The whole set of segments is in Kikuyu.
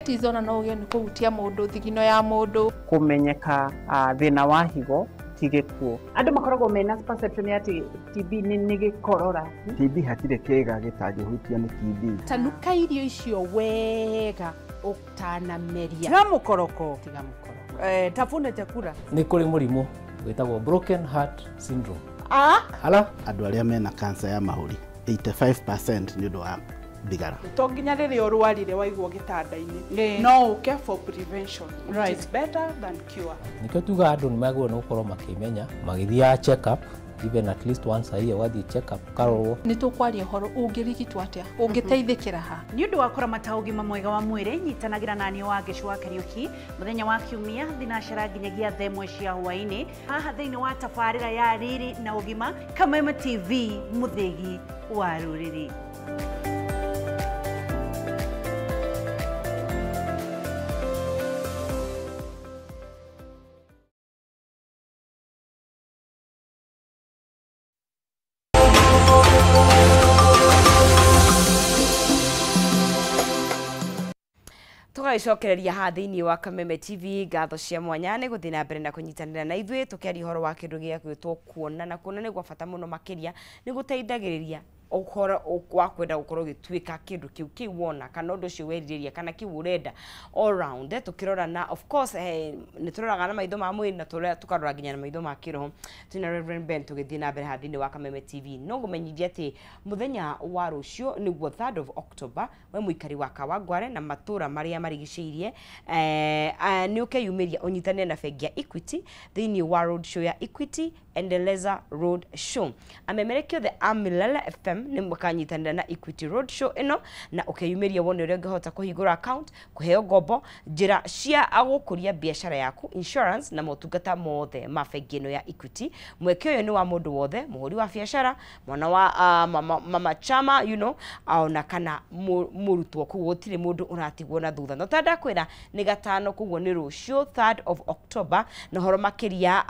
Tizona no ũgĩe nĩ kũhutia mũndũ thigino ya mũndũ. Kũmenyeka thĩna wa higo ti gĩkuũ. Andũ makoragwo mena perception atĩ TB nĩ gĩkorora. TB hatirĩ kĩĩga gĩtangĩhutio nĩ TB. Tanuka irio icio wega ũtanameria. Tiga mũkoroko. Tiga mũkoroko. Tafuna chakula. Nĩ kũrĩ mũrimũ wĩtagwo broken heart syndrome. Ala andũ arĩa mena cancer ya mahũri 85% nĩ ũndũ wa thigara. To nginya rĩrĩa ũrwarire waigwo gĩtanda-inĩ, no ũke for prevention, which is better than cure. Nĩkĩo tugaga andũ nĩ magĩrĩirwo nĩ gũkorwo makĩmenya magĩthiaga check up even at least once a year, ũgathiĩ check up ũkarorwo. Nĩ tũkwaria ũhoro ũngĩrigitwo atĩa, ũngĩteithĩkĩra ha. Nĩ ũndũ wa kũramata ũgima mwega wa mwĩrĩ, nyitanagĩra na niĩ Wangeci wa Kariũki mũthenya wa Kiumia thinacara nginyagia thaa ĩmwe cia hwaĩ-inĩ haha thĩinĩ wa tabarĩra ya Riri na Ũgima, Kameme TV, mũthĩgi wa rũrĩrĩ. Tũgagĩcokereria haha thĩinĩ wa Kameme TV ngatho cia mwanya nĩ gũthiĩ na mbere na kũnyitanĩra na ithuĩ tũkĩaria ũhoro wa kĩndũ gĩa gwĩtwo kuona, na kuona nĩ gwa bata mũno makĩria nĩ gũteithagĩrĩria ũhoro wa kwenda gũkorwo ũgĩtuĩka kĩndũ kĩu kĩu wona kana ũndũ ũcio werirĩria kana kĩu ũrenda all round. Tũkĩrora na of course nĩ tũroraga na maitho ma mwĩrĩ na tũkarora nginya na maitho ma kĩroho. Twĩna Reverend Ben tũgĩthiĩ na mbere haha thĩinĩ wa Kameme TV. No ngũmenyithia atĩ mũthenya wa rũciũ nĩguo 3rd of October, we mũikari wa Kawangware na matũra marĩa marigicĩirie nĩ ũkeyumĩria ũnyitanĩre na bengi ya Equity thĩinĩ wa road show ya Equity Endeleza Road Show. Amemerekia othe a Milele FM nĩ makanyitanĩra na Equity Road Show ĩno na ũkeyumĩria wone ũrĩa ũngĩhota kũhingũra account, kũheo ngombo, njĩra cia gũkũria biacara yaku, insurance na motungata mothe ma bengi ĩno ya Equity. Mweke ũyũ nĩ wa mũndũ wothe, mũhũri wa biacara, mwana wa mama chama, you know, ona kana mũrutwo, koguo gũtirĩ mũndũ ũratigwo na thutha. No ta ndakwĩra nĩ gatano, koguo nĩ rũciũ 3rd of October, na ũhoro makĩria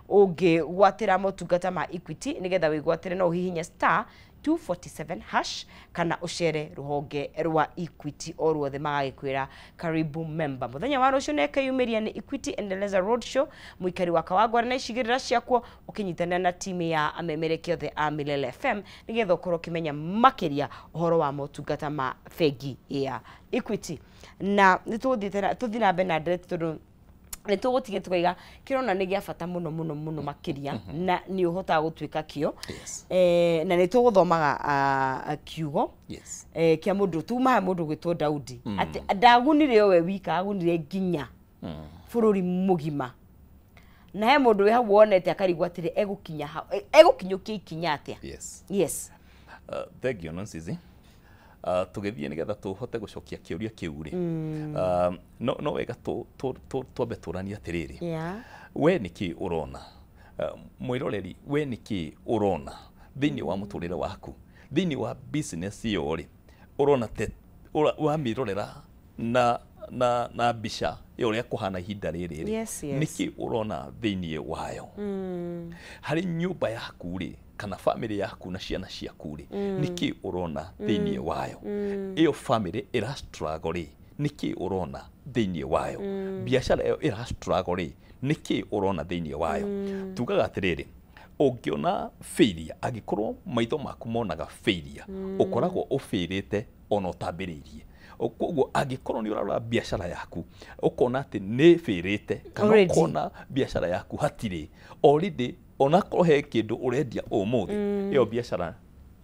ũngĩgwatĩra motungata ma Equity nĩgetha wĩgwatĩre no ũhihinye star 247 hash kana ũcere rũhonge rwa Equity o ruothe magagĩkwĩra karibu member. Mũthenya wa rũciũ nĩkeyumĩria nĩ Equity Endeleza Road Show, mũikari wa Kawangware na icigĩrĩra ciakuo ũkĩnyitanĩra na timu ya amemerekia othe a Milele FM nĩgetha ũkorwo ũkĩmenya makĩria ũhoro wa motungata ma bengi ya Equity. Na nĩ tũthiĩ na mbere na ndereti tondũ nĩ tũgũtige tũkaiga kĩrona nĩ gĩa bata mũno mũno mũno makĩria na nĩ ũhotaga gũtuĩka kĩo. Na nĩ tũgũthomaga kiugo kĩa mũndũ tuma mũndũ gwĩtwo Daudi atĩ ndagunire we wika, agunire nginya bũrũri mũgima, na he mũndũ wĩ hau wonete akarigwo atĩrĩ egũkinya egũkinyũkia ikinya atĩa. Yes. Thank you Nancy. Tũgĩthiĩ nĩgetha tũhote gũcokia kĩũria kĩu rĩ, no wega twambe tũranie atĩrĩrĩ, we nĩkĩ ũrona, mwĩroreri, we nĩkĩ ũrona thĩinĩ wa mũtũrĩre waku, thĩinĩ wa business ĩyo rĩ, ũrona te wamĩrorera na mbica ya ũrĩa kũhana ihinda rĩrĩ rĩ, nĩkĩ ũrona thĩinĩ wayo? Harĩ nyũmba yaku rĩ, kana family yaku na ciana ciaku rĩ, nĩkĩ ũrona thĩinĩ wayo? Ĩyo family ĩra struggle rĩ, nĩkĩ ũrona thĩinĩ wayo? Biacara ĩyo ĩra struggle rĩ, nĩkĩ ũrona thĩinĩ wayo? Tugaga atĩrĩrĩ, ũngĩona failure, angĩkorwo maitho maku monaga failure, ũkoragwo ũbĩrĩte ona ũtambĩrĩirie. Koguo angĩkorwo nĩ ũrarora biacara yaku ũkona atĩ nĩ bĩrĩte, kana ũkona biacara yaku hatirĩ already, onakorwo he kĩndũ ũrendia ũmũthĩ, ĩyo biacara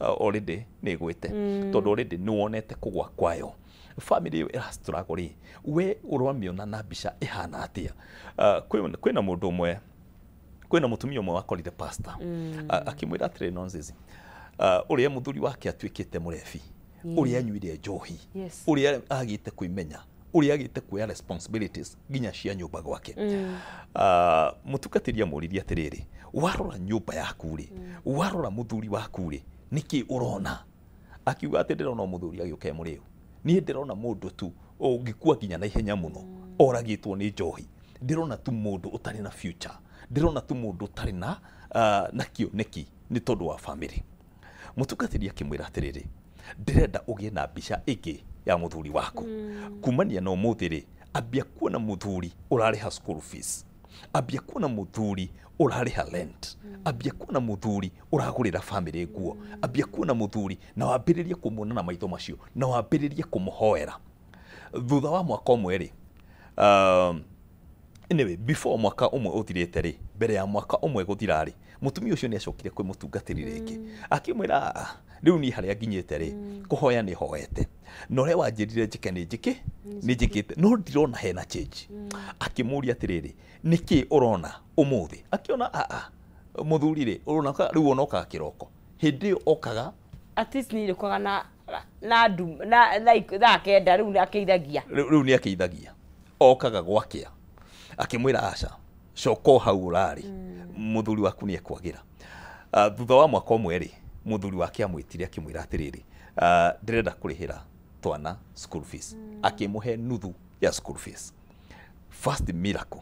already nĩ ĩgwĩte, tondũ already nĩ wonete kũgwa kwayo. Family ĩyo ĩra struggle rĩ, we ũramĩona na mbica ĩhana atĩa? Kwĩna mũndũ ũmwe, kwĩna mũtumia ũmwe wakorire pastor akĩmwĩra atĩrĩ, nonsense, ũrĩa mũthuri wake atuĩkĩte mũrebi, ũrĩa anyuire njohi, ũrĩa agĩte kwĩmenya, ũrĩa agĩte kuoya responsibilities nginya cia nyũmba gwake. Mũtungatĩri amũririe atĩrĩrĩ, warora nyũmba yaku rĩ, warora mũthuri waku rĩ, nĩkĩ ũrona? Akiuga atĩ ndĩrona mũthuri agĩũka e mũrĩu, niĩ ndĩrona mũndũ tu ũngĩkua nginya na ihenya mũno, oragĩtwo nĩ njohi, ndĩrona tu mũndũ ũtarĩ na future, ndĩrona tu mũndũ ũtarĩ na kĩoneki nĩ tondũ wa family. Mũtungatĩri akĩmwĩra atĩrĩrĩ, ndĩrenda ũgĩe na mbica ĩngĩ ya mũthuri waku. Kumania na ũmũthĩ rĩ, ambia kuona mũthuri ũrarĩha school fees, ambia kuona mũthuri ũrarĩha rent, ambia kuona mũthuri ũragũrĩra family nguo, ambia kuona mũthuri na wambĩrĩrie kũmuona na maitho macio na wambĩrĩrie kũmũhoera. Thutha wa mwaka ũmwe rĩ, anyway, before mwaka ũmwe ũthirĩte rĩ, mbere ya mwaka ũmwe gũthira rĩ, mũtumia ũcio nĩ acokire kwĩ mũtungatĩri rĩngĩ akĩmwĩra, "Ah, rĩu niĩ harĩa nginyĩte rĩ, kũhoya nĩ hoete na ũrĩa wanjĩrire njĩke nĩ njĩkĩ nĩ njĩkĩte, no ndirona hena change." Akĩmũria atĩrĩrĩ, nĩkĩ ũrona ũmũthĩ? Akĩona aa mũthuri rĩ, ũrona rĩu ona okaga kĩroko, hĩndĩ ĩyo okaga at least nĩ rĩkoga na ndu na like thaa 9 rĩu akĩithagia. Rĩu nĩ akĩithagia, okaga gwakĩa. Akĩmwĩra, aca, coka o hau ũrarĩ, mũthuri waku nĩ ekwagĩra. Thutha wa mwaka ũmwe rĩ, mũthuri wake amwĩtire akĩmwĩra atĩrĩrĩ, ndĩrenda kũrĩhĩra twana school fees. Akĩmũhe nuthu ya school fees. First miracle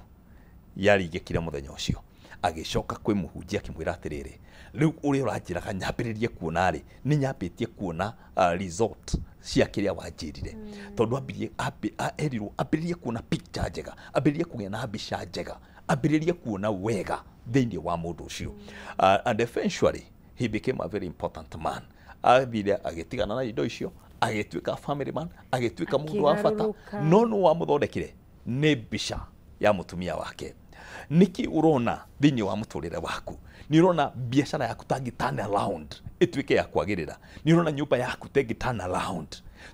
yarigĩkire mũthenya ũcio. Agĩcoka kwĩ mũhunjia akĩmwĩra atĩrĩrĩ, rĩu ũrĩa ũranjĩraga nyambĩrĩrie kuona rĩ, nĩ nyambĩtie kuona result cia kĩrĩa wanjĩrire. Tondũ ambirie erirwo ambĩrĩrie kuona picture njega, ambĩrĩrie kũgĩa na mbica njega, ambĩrĩrie kuona wega thĩinĩ wa mũndũ ũcio. And eventually he became a very important man. Athire agĩtigana na indo icio, agĩtuĩka family man, agĩtuĩka mũndũ wa bata. Akĩgarũrũka. No nũ wamũthondekire? Nĩ mbica ya mũtumia wake. Nĩkĩ ũrona thĩinĩ wa mũtũrĩre waku? Nĩ ũrona biacara yaku tangĩ turn around ĩtuĩke ya kwagĩrĩra? Nĩ ũrona nyũmba yaku tengĩ turn around?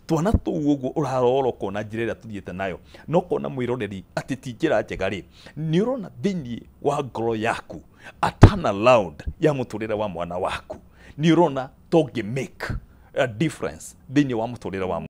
Twana tũu ũguo ũrarora ũkona njĩra ĩrĩa tũthiĩte nayo no ũkona mwĩroreri atĩ ti njĩra njega rĩ, nĩ ũrona thĩinĩ wa ngoro yaku a turn around ya mũtũrĩre wa mwana waku? Nĩ ũrona tongĩ make a difference thĩinĩ wa mũtũrĩre wa